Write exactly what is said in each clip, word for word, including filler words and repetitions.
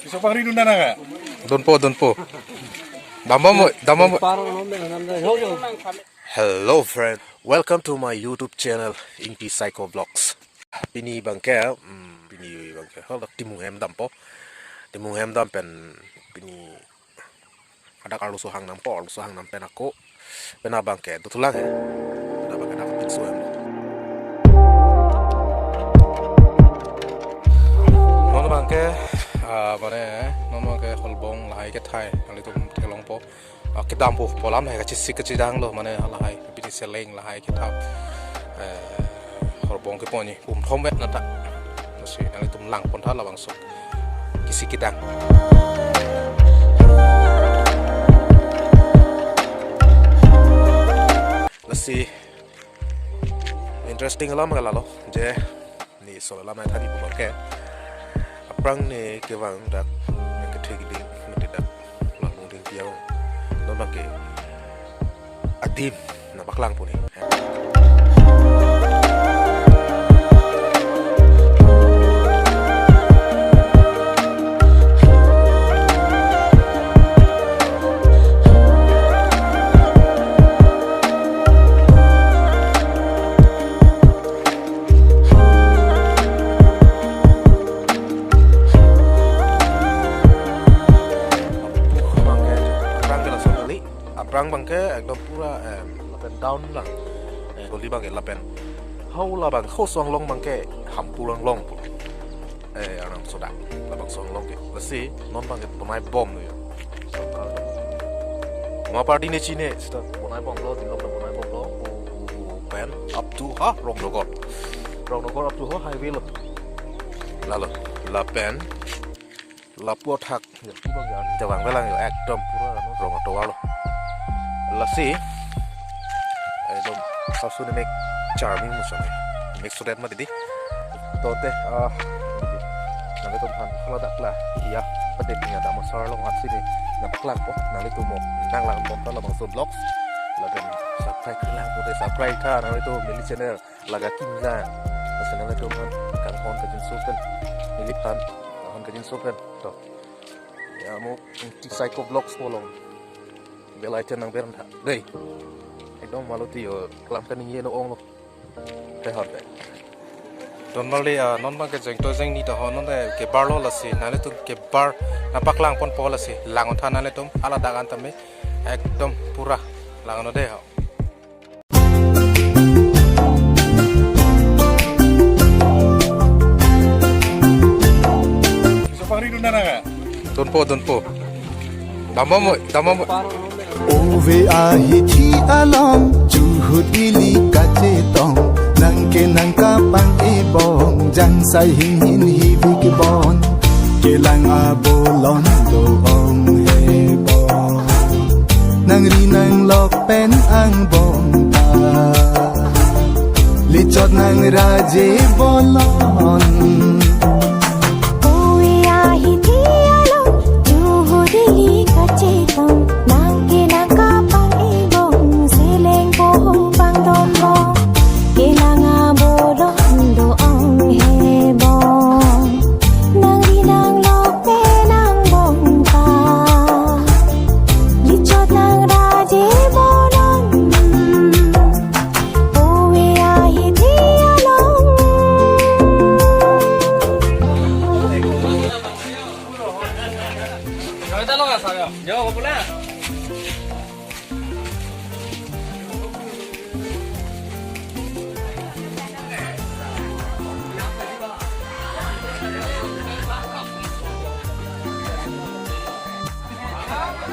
Piso pangri dun nang ka? Dunpo, dunpo. Dambom, dambom. Hello friend, welcome to my YouTube channel Ingti Saiko Vlogs. Pini abangke, hmm, pini abangke, hala Timung hem dampo. Timung hem dam pen pini adak arloso hang dampo, arloso hang dam pen ako, pen abangke dothulang he. Pen abangke dak pinso hem. Non abangke, ah, mane, non abangke holbong lahai kethai, nanglitum theklongpo. Ah, kedampo pu alam lahai kachesik kachedang lo, mane lahai pini seleng lahai kethap. Eh, holbong keponji pumthom vet nata. Lasi nanglitum langpon tha labangso kesik kedang. Lasi interesting alam ke lalo, je ne solo lam athani pu abangke, aphrang ne kevang dak, ne kethe keding mati dak Langbong Dingpi along. Non abangke adim nangpaklangpo ne. Aphrang ke lason kali, aphrang abangke ekdom pura, em, lapen down lang. Eh, goli abangke lapen. Hau labang, hau so-anglong abangke Hampur Anglong pu. Eh, arnam sodak. Labangso anglong ke. Lasi non abangke bonai bom nu ya. Mama party ne chine, sita bonai bomlo, Dillong ta bonai bomlo. O, o, o, pen up to ha Rongdogot. Rongdogot up to ha highway lo. Lalo, lapen lapu athak, ya, pu abang ya, jawang belang ya, ekdom pura anu Rong atovar lo. Lasi ekdom sasu ne mek charming muson ya. Mek sodet ma didi. Tote, ah, nanglitum aphan hala dak la, ya, pade punya dam asar along aksi de nangpaklangpo, nanglitum mo nanglang pon ta labangso vlogs. Lapen subscribe lang, pote subscribe tha, nanglitum neli channel laga kimla. Lasi nanglitum aphan kanghon kajinso pen, neliphan kanghon kajinso pen. To. Ya mo Ingti Saiko Vlogs pu along bell icon nangber tha. Dei. Ekdom maloti yo kelam kaningje no ong lo. He hor dei. Don Marli, ah, non abangke jengto jengni ta ho, non de kebar lo lasi, nanglitum kebar nangpaklang ponpo lasi, lang-on tha nanglitum, hala dak an tame, ekdom pura, lang-on de ho. Piso pangri dun nang ka? Dunpo, dunpo. Dambom, dambom. Ove ahithi along, juhut ili kachetong, nang ke nangkapang ebong, jangsai hinghin hivik bon, kelang abolon do-ong hebong. Nangri nanglok pen angbong ta, lichot nangraje bolon. Ove ahithi along, juhut ili kachetong, nang ke nangkapang ebong, seleng poho pangdon bong, kelang abolon do-ong hebong. Nangri nanglok pen angbong ta, lichot nangraje bolon. Ove ahithi along.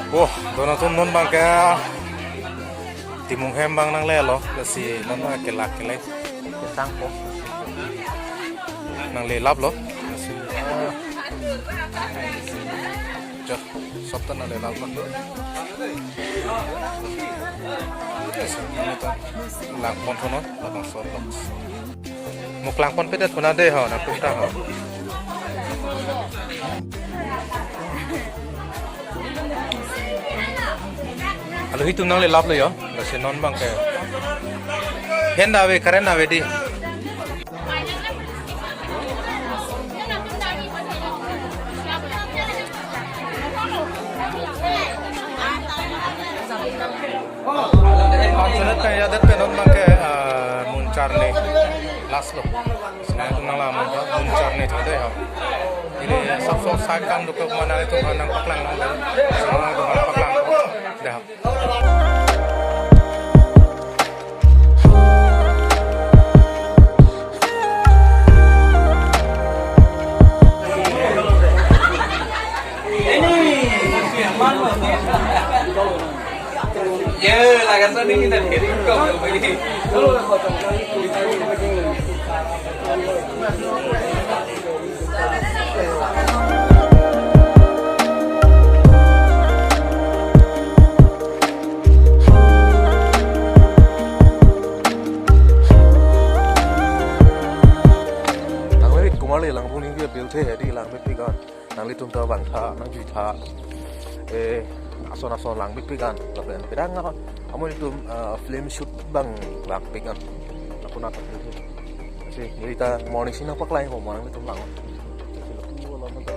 Oh, don atum non abangke Timung hem abang nanglelo, lasi non abang kelak kele. Kesang po. Nanglelaplo. Lasi, ah. Jo, sop ta nanglelaplo. Lasi, non ta langpon tho non, labangso lo. Mo klangpon pedet puna de ho, nangtum ta ho. Alohi atum nanglelaplo yo, lasi non abangke. Hen ave, karen ave di. Aslo. Nangtum nanglang amonta, mun charni thang dei ha. Ili sapso sai kangduk mana itu nangpaklang nang dei. Nangtum nangpaklang dei ha. Ye, laga sa ni kita kiri kau. Nangli kumar le lang puni dia bil the hedi lang pe pigan. Nanglitum ta bang tha, nang jui tha. Eh, ason ason lang pik pigan. Lapen pedang apa? Amun itum, eh, film shoot bang lang pigan. Lapu nat. Si, neli ta morning sini apa klai ko morning itum lang. Si, lapu lo nang ta.